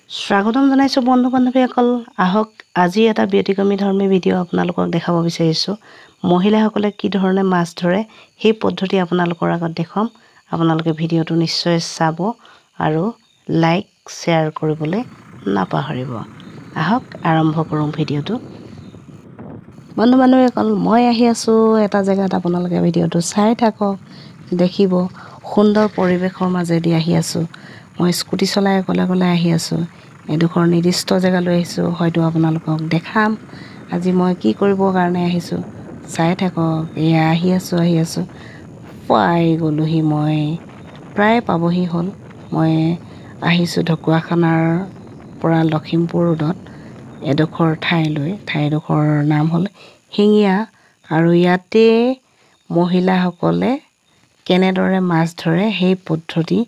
স্বাগতম জনাইছোঁ বন্ধু বান্ধৱীসকল। আহক, আজি এটা ব্যতিক্ৰমী ধৰ্মী ভিডিঅ' আপোনালোকক দেখাব বিচাৰিছোঁ। মহিলাসকলে কি ধৰণে মাছ ধৰে, সেই পদ্ধতি আপোনালোকৰ আগত দেখুৱাম। আপোনালোকে ভিডিঅ'টো নিশ্চয় চাব আৰু লাইক, শ্বেয়াৰ কৰিবলৈ নাপাহৰিব। আহক, আৰম্ভ কৰোঁ ভিডিঅ'টো। বন্ধু বান্ধৱীসকল, মই আহি আছোঁ এটা জেগাত। আপোনালোকে ভিডিঅ'টো চাই থাকক, দেখিব সুন্দৰ পৰিৱেশৰ মাজেদি আহি আছোঁ। মই স্কুটি চলাই অকলে অকলে আহি আছোঁ। এডোখৰ নিৰ্দিষ্ট জেগালৈ আহিছোঁ, হয়তো আপোনালোকক দেখাম আজি মই কি কৰিবৰ কাৰণে আহিছোঁ। চাই থাকক। এয়া আহি আছোঁ, আহি আছোঁ, পাই গ'লোহি মই, প্ৰায় পাবহি হ'ল। মই আহিছোঁ ঢকুৱাখানাৰ পৰা লখিমপুৰ ৰোডত এডোখৰ ঠাইলৈ। ঠাইডোখৰৰ নাম হ'ল শিঙীয়া আৰু ইয়াতে মহিলাসকলে কেনেদৰে মাছ ধৰে, সেই পদ্ধতি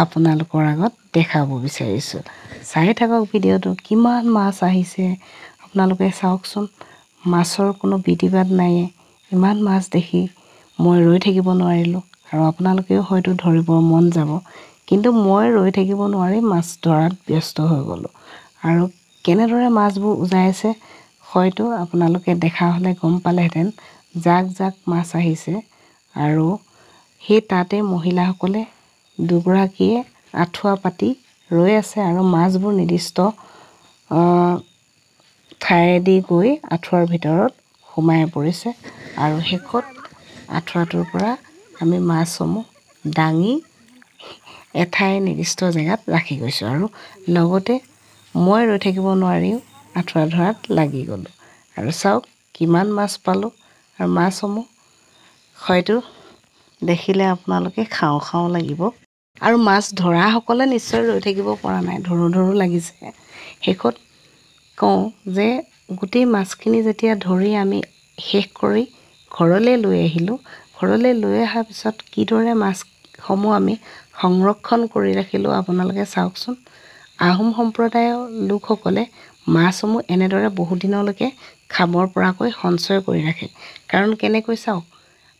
আপোনালোকৰ আগত দেখাব বিচাৰিছোঁ। চাই থাকক ভিডিঅ'টো। কিমান মাছ আহিছে আপোনালোকে চাওকচোন। মাছৰ কোনো বিধিবাদ নাই। ইমান মাছ দেখি মই ৰৈ থাকিব নোৱাৰিলোঁ আৰু আপোনালোকেও হয়তো ধৰিব মন যাব, কিন্তু মই ৰৈ থাকিব নোৱাৰি মাছ ধৰাত ব্যস্ত হৈ গ'লোঁ। আৰু কেনেদৰে মাছবোৰ উজাইছে, হয়তো আপোনালোকে দেখা হ'লে গম পালেহেঁতেন। জাক জাক মাছ আহিছে আৰু সেই তাতে মহিলাসকলে দুগৰাকীয়ে আঁঠুৱা পাতি ৰৈ আছে আৰু মাছবোৰ নিৰ্দিষ্ট ঠাইেদি গৈ আঁঠুৱাৰ ভিতৰত সোমাই পৰিছে আৰু শেষত আঁঠুৱাটোৰ পৰা আমি মাছসমূহ দাঙি এঠাই নিৰ্দিষ্ট জেগাত ৰাখি গৈছোঁ আৰু লগতে মই ৰৈ থাকিব নোৱাৰিও আঁঠুৱা ধৰাত লাগি গ'লোঁ। আৰু চাওক কিমান মাছ পালোঁ আৰু মাছসমূহ হয়তো দেখিলে আপোনালোকে খাওঁ খাওঁ লাগিব। আৰু মাছ ধৰাসকলে নিশ্চয় ৰৈ থাকিব পৰা নাই, ধৰোঁ ধৰোঁ লাগিছে। শেষত কওঁ যে গোটেই মাছখিনি যেতিয়া ধৰি আমি শেষ কৰি ঘৰলৈ লৈ আহিলোঁ, ঘৰলৈ লৈ অহাৰ পিছত কিদৰে মাছসমূহ আমি সংৰক্ষণ কৰি ৰাখিলোঁ, আপোনালোকে চাওকচোন। আহোম সম্প্ৰদায়ৰ লোকসকলে মাছসমূহ এনেদৰে বহুদিনলৈকে খাবৰ পৰাকৈ সঞ্চয় কৰি ৰাখে। কাৰণ কেনেকৈ চাওক,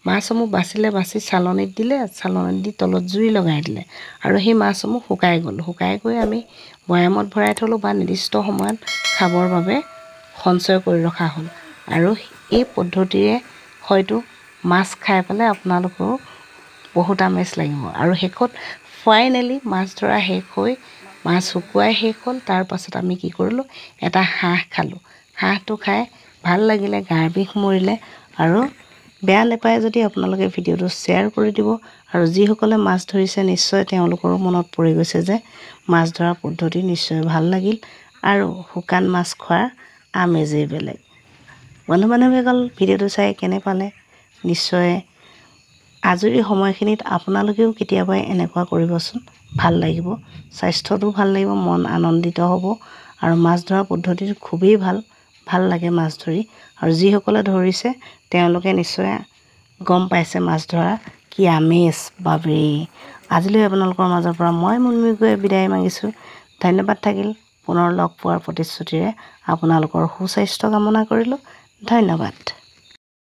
মাছসমূহ বাচিলে, বাচি চালনীত দিলে, চালনীত দি তলত জুই লগাই দিলে আৰু সেই মাছসমূহ শুকাই গ'ল। শুকাই গৈ আমি বৈয়ামত ভৰাই থ'লোঁ বা নিৰ্দিষ্ট সময়ত খাবৰ বাবে সঞ্চয় কৰি ৰখা হ'ল। আৰু এই পদ্ধতিৰে হয়তো মাছ খাই পেলাই আপোনালোকেও বহুত আমেজ লাগিব। আৰু শেষত ফাইনেলি মাছ ধৰা শেষ হৈ মাছ শুকুৱাই শেষ হ'ল। তাৰপাছত আমি কি কৰিলোঁ? এটা হাঁহ খালোঁ। হাঁহটো খাই ভাল লাগিলে, গাৰ বিষ মৰিলে। আৰু বেয়া নাপায় যদি আপোনালোকে ভিডিঅ'টো শ্বেয়াৰ কৰি দিব। আৰু যিসকলে মাছ ধৰিছে, নিশ্চয় তেওঁলোকৰো মনত পৰি গৈছে যে মাছ ধৰা পদ্ধতি নিশ্চয় ভাল লাগিল আৰু শুকান মাছ খোৱাৰ আমেজেই বেলেগ। বন্ধু বান্ধৱীসকল, ভিডিঅ'টো চাই কেনে পালে? নিশ্চয় আজৰি সময়খিনিত আপোনালোকেও কেতিয়াবা এনেকুৱা কৰিবচোন, ভাল লাগিব, স্বাস্থ্যটো ভাল লাগিব, মন আনন্দিত হ'ব। আৰু মাছ ধৰা পদ্ধতিটো খুবেই ভাল, ভাল লাগে মাছ ধৰি। আৰু যিসকলে ধৰিছে, তেওঁলোকে নিশ্চয় গম পাইছে মাছ ধৰা কি আমেজ। বাপৰে! আজিলৈ আপোনালোকৰ মাজৰ পৰা মই মুনমী গৈ বিদায় মাগিছোঁ। ধন্যবাদ থাকিল। পুনৰ লগ পোৱাৰ প্ৰতিশ্ৰুতিৰে আপোনালোকৰ সুস্বাস্থ্য কামনা কৰিলোঁ। ধন্যবাদ।